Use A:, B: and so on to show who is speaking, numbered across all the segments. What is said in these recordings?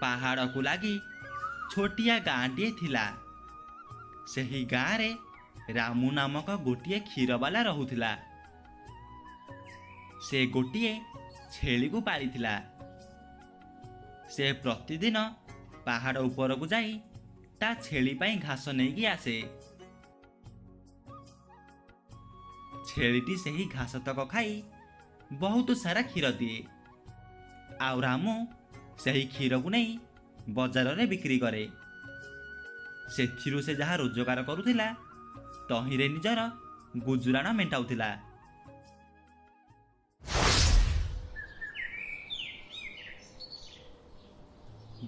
A: ପାହାଡ଼କୁ ଲାଗି ଛୋଟିଆ ଗାଁଟିଏ ଥିଲା। ସେହି ଗାଁରେ ରାମୁ ନାମକ ଗୋଟିଏ କ୍ଷୀରବାଲା ରହୁଥିଲା। ସେ ଗୋଟିଏ ଛେଳିକୁ ପାଳିଥିଲା। ସେ ପ୍ରତିଦିନ ପାହାଡ଼ ଉପରକୁ ଯାଇ ତା ଛେଳି ପାଇଁ ଘାସ ନେଇକି ଆସେ। ଛେଳିଟି ସେହି ଘାସତକ ଖାଇ ବହୁତ ସାରା କ୍ଷୀର ଦିଏ, ଆଉ ରାମୁ ସେହି କ୍ଷୀରକୁ ନେଇ ବଜାରରେ ବିକ୍ରି କରେ। ସେଥିରୁ ସେ ଯାହା ରୋଜଗାର କରୁଥିଲା ତହିଁରେ ନିଜର ଗୁଜୁରାଣ ମେଣ୍ଟାଉଥିଲା।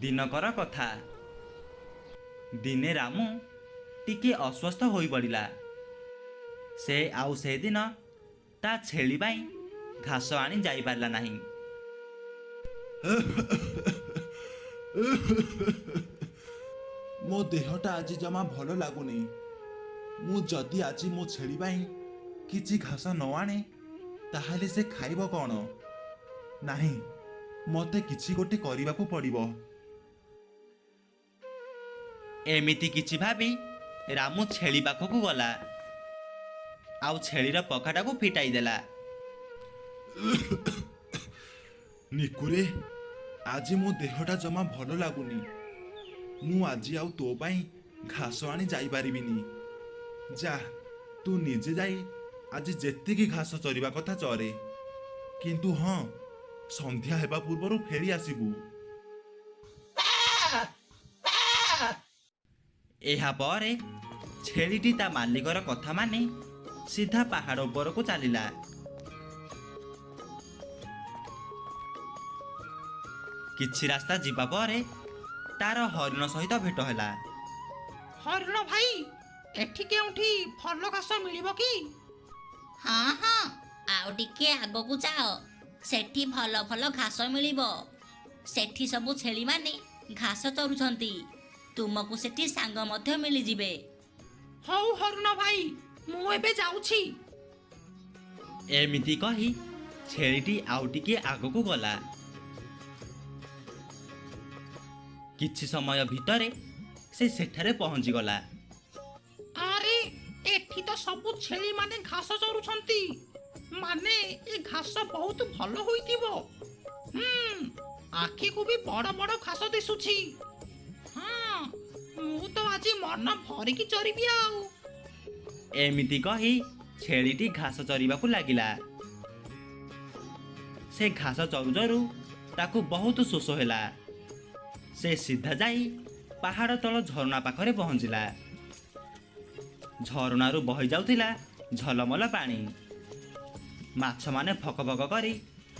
A: ଦିନକର କଥା, ଦିନେ ରାମୁ ଟିକେ ଅସ୍ୱସ୍ଥ ହୋଇପଡ଼ିଲା। ସେ ଆଉ ସେଦିନ ତା ଛେଳି ପାଇଁ ଘାସ ଆଣି ଯାଇପାରିଲା ନାହିଁ।
B: ମୋ ଦେହଟା ଆଜି ଜମା ଭଲ ଲାଗୁନି। ମୁଁ ଯଦି ଆଜି ମୋ ଛେଳି ପାଇଁ କିଛି ଘାସ ନ ଆଣେ ତାହେଲେ ସେ ଖାଇବ କ'ଣ? ନାହିଁ, ମୋତେ କିଛି ଗୋଟେ କରିବାକୁ ପଡ଼ିବ।
A: ଏମିତି କିଛି ଭାବି ରାମୁ ଛେଳି ପାଖକୁ ଗଲା, ଆଉ ଛେଳିର ପଖାଟାକୁ ଫିଟାଇ ଦେଲା।
B: ନିକୁରେ, ଆଜି ମୋ ଦେହଟା ଜମା ଭଲ ଲାଗୁନି। ମୁଁ ଆଜି ଆଉ ତୋ ପାଇଁ ଘାସ ଆଣି ଯାଇପାରିବିନି। ଯା, ତୁ ନିଜେ ଯାଇ ଆଜି ଯେତିକି ଘାସ ଚରିବା କଥା ଚରେ, କିନ୍ତୁ ହଁ, ସନ୍ଧ୍ୟା ହେବା ପୂର୍ବରୁ ଫେରି ଆସିବୁ।
A: ଏହାପରେ ଛେଳିଟି ତା ମାଲିକର କଥା ମାନି ସିଧା ପାହାଡ଼ ଉପରକୁ ଚାଲିଲା। କିଛି ରାସ୍ତା ଯିବା ପରେ ତାର ହରିଣ ସହିତ ଭେଟ ହେଲା।
C: ହରିଣ ଭାଇ, ଏଠି କେଉଁଠି ଭଲ ଘାସ ମିଳିବ କି?
D: ହଁ ହଁ, ଆଉ ଟିକେ ଆଗକୁ ଯାଅ, ସେଠି ଭଲ ଭଲ ଘାସ ମିଳିବ। ସେଠି ସବୁ ଛେଳିମାନେ ଘାସ ଚରୁଛନ୍ତି। ତୁମକୁ ସେଠି ସାଙ୍ଗ ମଧ୍ୟ ମିଳିଯିବେ।
C: ହଉ ହରିଣ ଭାଇ, ମୁଁ ଏବେ ଯାଉଛି।
A: ଏମିତି କହି ଛେଳିଟି ଆଉ ଟିକେ ଆଗକୁ ଗଲା। କିଛି ସମୟ ଭିତରେ ସେ ସେଠାରେ ପହଞ୍ଚିଗଲା।
C: ଆରେ, ଏଠି ତ ସବୁ ଛେଳିମାନେ ଘାସ ଚରୁଛନ୍ତି, ମାନେ ଏ ଘାସ ବହୁତ ଭଲ ହୋଇଥିବ। ହୁଁ ଆଖିକୁ ବି ବଡ଼ ବଡ଼ ଘାସ ଦିଶୁଛି। ହଁ, ମୁଁ ତ ଆଜି ମନ ଭରିକି ଚରିବି ଆଉ।
A: ଏମିତି କହି ଛେଳିଟି ଘାସ ଚରିବାକୁ ଲାଗିଲା। ସେ ଘାସ ଚରୁ ଚରୁ ତାକୁ ବହୁତ ଶୋଷ ହେଲା। ସେ ସିଧା ଯାଇ ପାହାଡ଼ ତଳ ଝରଣା ପାଖରେ ପହଞ୍ଚିଲା। ଝରଣାରୁ ବହି ଯାଉଥିଲା ଝଲମଲ ପାଣି। ମାଛମାନେ ଫକ ଫକ କରି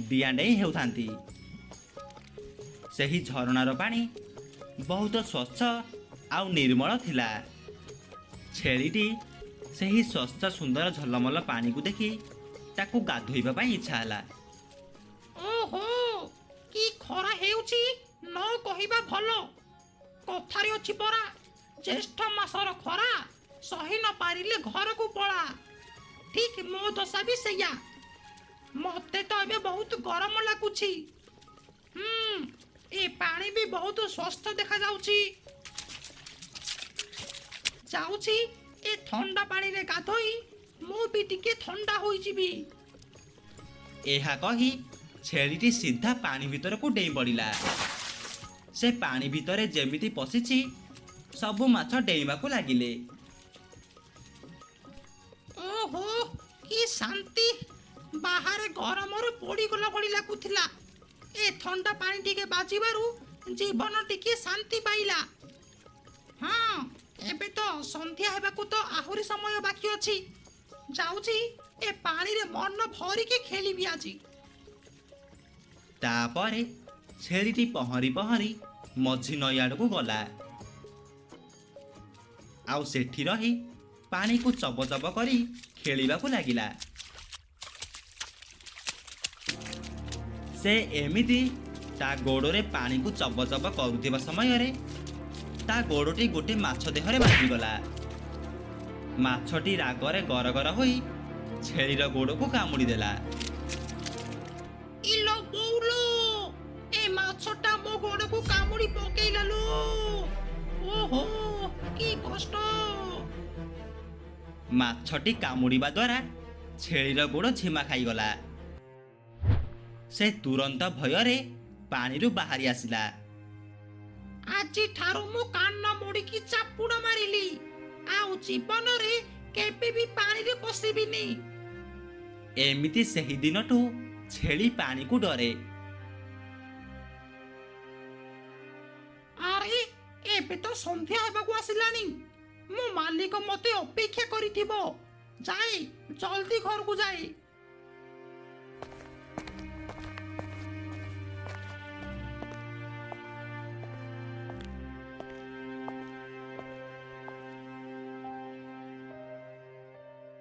A: ଡିଆଁ ଡେଇଁ ହେଉଥାନ୍ତି। ସେହି ଝରଣାର ପାଣି ବହୁତ ସ୍ୱଚ୍ଛ ଆଉ ନିର୍ମଳ ଥିଲା। ଛେଳିଟି ସେହି ସ୍ୱଚ୍ଛ ସୁନ୍ଦର ଝଲମଲ ପାଣିକୁ ଦେଖି ତାକୁ ଗାଧୋଇବା ପାଇଁ ଇଚ୍ଛା ହେଲା।
C: ଓହୋ, କି ଖରା ହେଉଛି ନ କହିବା ଭଲ। କଥାରେ ଅଛି ପରା, ଜ୍ୟେଷ୍ଠ ମାସର ଖରା ସହି ନ ପାରିଲେ ଘରକୁ ପଳା। ଠିକ ମୋ ଦଶା ବି ସେଇଆ। ମତେ ତ ଏବେ ବହୁତ ଗରମ ଲାଗୁଛି। ହୁଁ ଏ ପାଣି ବି ବହୁତ ସ୍ୱସ୍ଥ ଦେଖାଯାଉଛି। ଯାଉଛି ଏ ଥଣ୍ଡା ପାଣିରେ ଗାଧୋଇ ମୁଁ ବି ଟିକେ ଥଣ୍ଡା ହୋଇଯିବି।
A: ଏହା କହି ଛେଳିଟି ସିଧା ପାଣି ଭିତରକୁ ଡେଇଁ ପଡ଼ିଲା। ସେ ପାଣି ଭିତରେ ଯେମିତି ପଶିଛି, ସବୁ ମାଛ ଡେଇଁବାକୁ ଲାଗିଲେ।
C: ଓହୋ, କି ଶାନ୍ତି! ବାହାରେ ଗରମରୁ ପୋଡ଼ିଗଲା ଭଳି ଲାଗୁଥିଲା। ଏ ଥଣ୍ଡା ପାଣି ଟିକେ ବାଜିବାରୁ ଜୀବନ ଟିକେ ଶାନ୍ତି ପାଇଲା। ହଁ, ଏବେ ତ ସନ୍ଧ୍ୟା ହେବାକୁ ତ ଆହୁରି ସମୟ ବାକି ଅଛି। ଯାଉଛି ଏ ପାଣିରେ ମନ ଭରିକି ଖେଳିବି ଆଜି।
A: ତାପରେ ଛେଳିଟି ପହଁରି ପହଁରି ମଝି ନଈ ଆଡ଼କୁ ଗଲା, ଆଉ ସେଠି ରହି ପାଣିକୁ ଚବ ଚବ କରି ଖେଳିବାକୁ ଲାଗିଲା। ସେ ଏମିତି ତା ଗୋଡ଼ରେ ପାଣିକୁ ଚବ ଚବ କରୁଥିବା ସମୟରେ ତା ଗୋଡ଼ଟି ଗୋଟେ ମାଛ ଦେହରେ ବାଜିଗଲା। ମାଛଟି ରାଗରେ ଗରଗର ହୋଇ ଛେଳିର ଗୋଡ଼କୁ କାମୁଡ଼ି ଦେଲା।
C: ଇଲୋ ବୋଉଲୋ, ଏ ମାଛଟା ମୋ ଗୋଡ଼କୁ କାମୁଡ଼ି ପକେଇଲା ଲୋ। ଓହୋ, କି କଷ୍ଟ!
A: ମାଛଟି କାମୁଡ଼ିବା ଦ୍ୱାରା ଛେଳିର ଗୋଡ଼ ଝିମା ଖାଇଗଲା। ସେ ତୁରନ୍ତ ଭୟରେ ପାଣିରୁ ବାହାରି ଆସିଲା।
C: ଆଜିଠାରୁ ମୁଁ କାନ ମୋଡ଼ିକି ଚାପୁଡ଼ ମାରିଲି, ଆଉ ଜୀବନରେ କେବେ ବି ପାଣିରେ ପଶିବିନି।
A: ଏମିତି ସେହି ଦିନଠୁ ଛେଳି ପାଣିକୁ ଡରେ।
C: ଆରେ, ଏବେ ତ ସନ୍ଧ୍ୟା ହେବାକୁ ଆସିଲାଣି। ମୋ ମାଲିକ ମୋତେ ଅପେକ୍ଷା କରିଥିବ। ଯାଏ, ଜଲ୍ଦି ଘରକୁ ଯାଏ।